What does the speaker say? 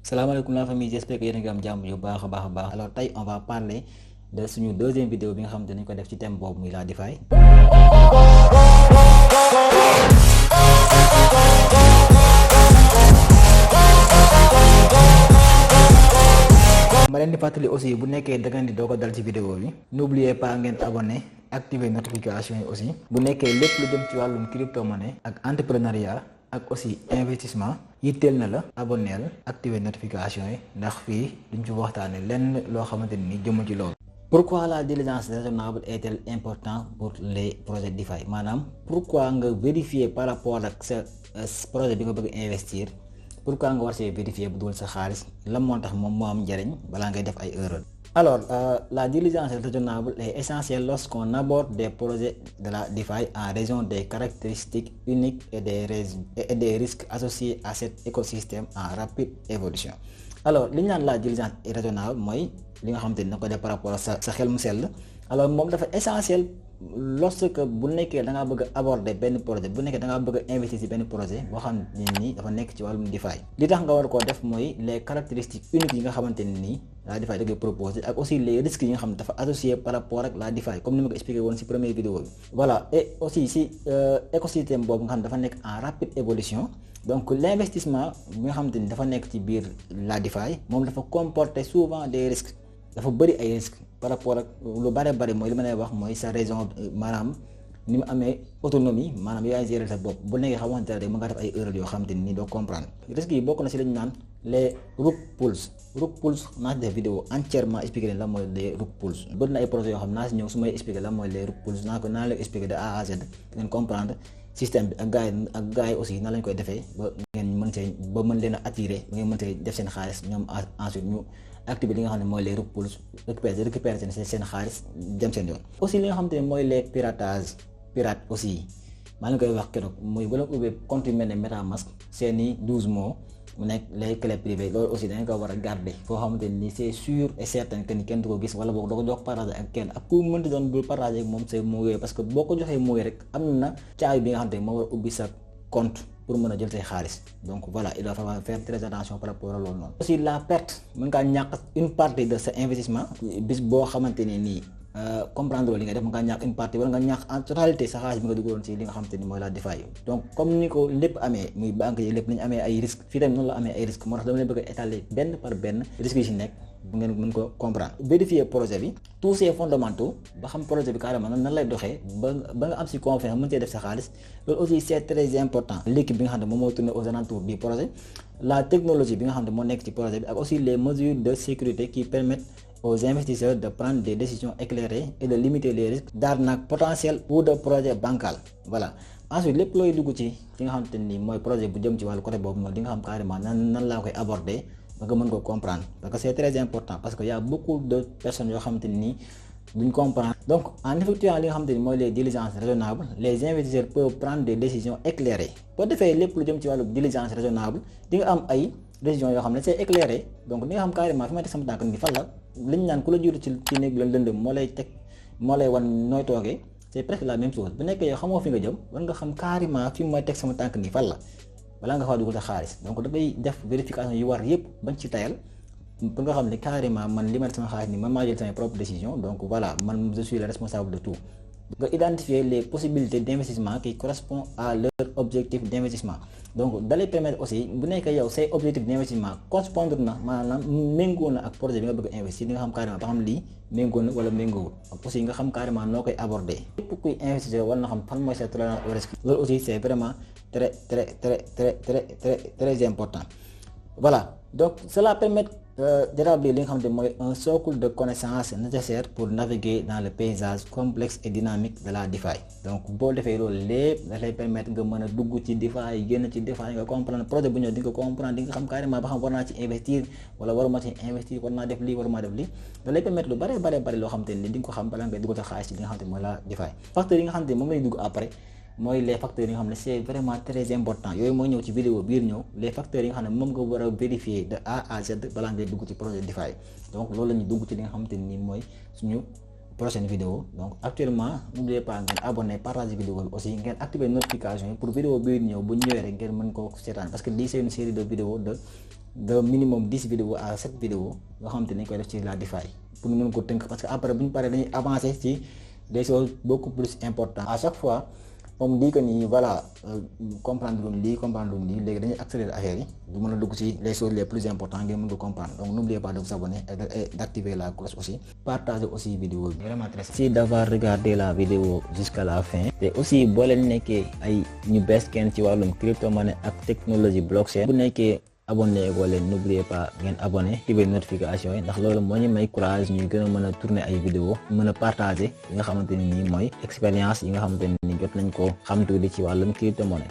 Salam alaikum la famille, j'espère que yéen a ngi am jàmm yu baax a baax. Alors tey on va parler de suñu deuxième vidéo bi nga xam te nañ ko def ci thème boobu muy la DeFi. ma leen di fàttali aussi bu nekkee da ngeen di doog a dal ci vidéo bi n'oubliez pas ngeen abonné activer notification yi aussi bu nekkee lépp lu jëm ci wàllum crypto monnaie ak entrepreneuriat ak aussi investissement yitteel na la abonneel activer notification yi ndax fii duñ ci waxtaane lenn loo xamante ni jëmm ci loolu. Pourquoi la diligence raisonnable est-elle importante pour les projets DeFi maanaam pourquoi nga vérifier par rapport ak sa projet bi nga bëgg investir pourquoi nga war see vérifier bu dul sa xaalis lan moo tax moom moo am njariñ balaa ngay def ay erreur. Alors, la diligence raisonnable est essentielle lorsqu'on aborde des projets de la DeFi en raison des caractéristiques uniques et des risques associés à cet écosystème en rapide évolution. Alors, li ñu naan la diligence raisonnable mooy li nga xamante ni na ko def par rapport à sa xel mu sell. Alors moom dafa essentiel lorsque bu nekkee da ngaa bëgg a aborder benn projet bu nekkee da ngaa bëgg a investir ci benn projet boo xam ne nii dafa nekk ci wàllum DeFi. li tax nga war koo def mooy les caractéristiques uniques yi nga xamante ne nii la DeFi da koy proposer ak aussi les risques yi nga xam ne dafa associé par rapport ak la DeFi comme ni ma ko expliqué woon ci première vidéo bi. voilà et aussi ci écosystème boobu nga xam ne dafa nekk en rapide évolution. donc l'investissement bi nga xamante ni dafa nekk ci biir la DeFi moom dafa comporter souvent des risques dafa bëri ay risques par rapport ak lu bari mooy li ma lay wax mooy sa raison maanaam ni mu amee autonomie maanaam yaay gérer sa bopp bu nekkee xamante ne rek mën nga def ay erreurs yoo xamante ni doo comprendre risques yi bokk na ci lañu naan les rug pulls naa ci def vidéo entièrement expliqué leen lan mooy les rug pulls bëri na ay projets yoo xam naa ci ñëw su may expliqué lan mooy les rug pulls naa leen expliqué de A à Z ngeen comprendre système bi ak gars yi aussi nan lañ koy defee ba ngeen mën leen a attirer ba ngeen mën see def seen xaalis ñoom ensuite ñu activer li nga xam ne mooy les rug pulls récupérer seen xaalis dem seen yoon. aussi li nga xamante ne mooy les pirate aussi maa ngi koy wax keroog muy bu la ubbee compte yu mel ne MetaMask seeni 12 mots mu nekk les clés privées loolu aussi dañ ko war a garder foo xamante ni c'est sûr et certain que ni kenn du ko gis wala boog doo ko jox partager ak kenn ak ku mënti doon bul partager ak moom say mots yooyu parce que boo ko joxee mots rek am na caabi bi nga xamante ni moo war a ubbi sa compte pour mën a jël say xaalis donc voilà il va falloir faire très attention par rapport à loolu noonu. aussi la perte mën ngaa ñàkk une partie de sa investissement bis boo xamante ne nii comprendre li nga def nga ñàkk une partie wala nga ñàkk en totalité sa xaalis bi nga dugaloon ci li nga xamante ni mooy la DeFi. donc comme ni ko lépp amee muy banque yi lépp nañu amee ay risques fii tamit noonu la amee ay risques moo tax dama leen bëgg a étaler benn par benn risques yi ci nekk bu ngeen mën ko comprendre. vérifier projet bi tous ces fondamentaux ba xam projet bi carrément nan lay doxee ba nga am ci confiance mën cee def sa xaalis loolu aussi c'est très important. l'équipe bi nga xam ne moom moo tourner aux alentours du projet la technologie bi nga xam ne moo nekk ci projet bi ak aussi les mesures de sécurité qui permettent aux investisseurs de prendre des décisions éclairées et de limiter les risques d'arnaque potentielle ou de projet bancal. voilà ensuite lépp looy dugg ci li nga xamante ni mooy projet bu jëm ci wàllu côté boobu noonu di nga xam carrément nan laa koy aborder ba nga mën ko comprendre parce que c'est très important parce que y a beaucoup de personnes yoo xamante ni duñ comprendre. donc en effectuant li nga xamante ni mooy les diligences raisonnables les investisseurs peuvent prendre des décisions éclairées boo defee lépp lu jëm ci wàllu diligence raisonnable di nga am ay décisions yoo xam ne c'est éclairé donc di nga xam carrément fi may teg sama tànk ni fan la liñ naan ku la jiitu ci néeg lëndëm moo lay wan nooy toogee c'est presque la même chose bu nekkee yow xamoo fi nga jëm war nga xam carrément fi may teg sama tànk ni fan la balaa nga faa dugal sa xaalis donc dafay def vérification yu war yëpp bañ ci tayal ba nga xam ne carrément man li ma def sama xaalis ni man maa jël sama propre décision donc voilà man je suis le responsable de tout. nga identifier les possibilités d'investissement qui correspondent à leur objectif d'investissement donc dalay permettre aussi bu nekkee yow say objectif d'investissement correspondre na maanaam méngoo na ak projet bi nga bëgg a investir di nga xam carrément ba xam lii méngoo na wala méngoowul ak aussi nga xam carrément noo koy aborder. képp kuy investisseur war na xam fan mooy sa tolérance au risque loolu aussi c'est vraiment très important. voilà donc cela permet d'établir li nga xamante mooy un socle de connaissances nécessaire pour naviguer dans le paysage complexe et dynamique de la DeFi. donc boo defee loolu lépp da lay permettre nga mën a dugg ci DeFi génn ci DeFi nga comprendre projet bu ñëw di nga ko comprendre di nga xam carrément ba xam war naa ci investir wala waruma ci investir war naa def lii waruma def lii da lay permettre lu bare loo xamante ni di nga ko xam balaa ngay duggal sa xaalis ci li nga xamante mooy la DeFi. facteurs yi nga xamante moom lay dugg après mooy les facteurs yi nga xam ne c'est vraiment très important yooyu mooy ñëw ci vidéo biir ñëw les facteurs yi nga xam ne moom nga war a vérifier de A à Z balaa ngay dugg ci projet DeFi. donc loolu la ñuy dugg ci li nga xamante ni mooy suñu prochaine vidéo. donc actuellement n'oubliez pas ngeen abonner partager vidéo bi aussi ngeen activer notification yi pour vidéo biir ñëw bu ñëwee rek ngeen mën ko seetaan parce que lii c'est une série de vidéos de de minimum 10 vidéos à 7 vidéos yoo xamante ni dañ koy def ci la DeFi pour ñu mën ko tënk parce que après bu ñu paree dañuy avancer ci des choses beaucoup plus importantes. À chaque fois on dit que ni voilà comprendre luñ lii comprendre luñ lii léegi dañuy accélérer affaire yi du mën a dugg ci les choses les plus importantes ngeen mën ko comprendre. Donc n'oubliez pas de vous abonner et d'activer la cloche aussi. Partagez aussi vidéo bi vraiment très merci d'avoir regardé la vidéo jusqu'à la fin. te aussi boo leen nekkee ay ñu bees kenn ci wàllum crypto-monnaie ak technologie blockchain bu nekkee abonné ko leen n'oubliez pas ngeen abonné activer notification yi ndax loolu moo ñu may courage ñuy gën a mën a tourner ay vidéo mën a partager yi nga xamante ni nii mooy expérience yi nga xamante ni jot nañ ko xam tuuti ci wàllum crypto-monnaie.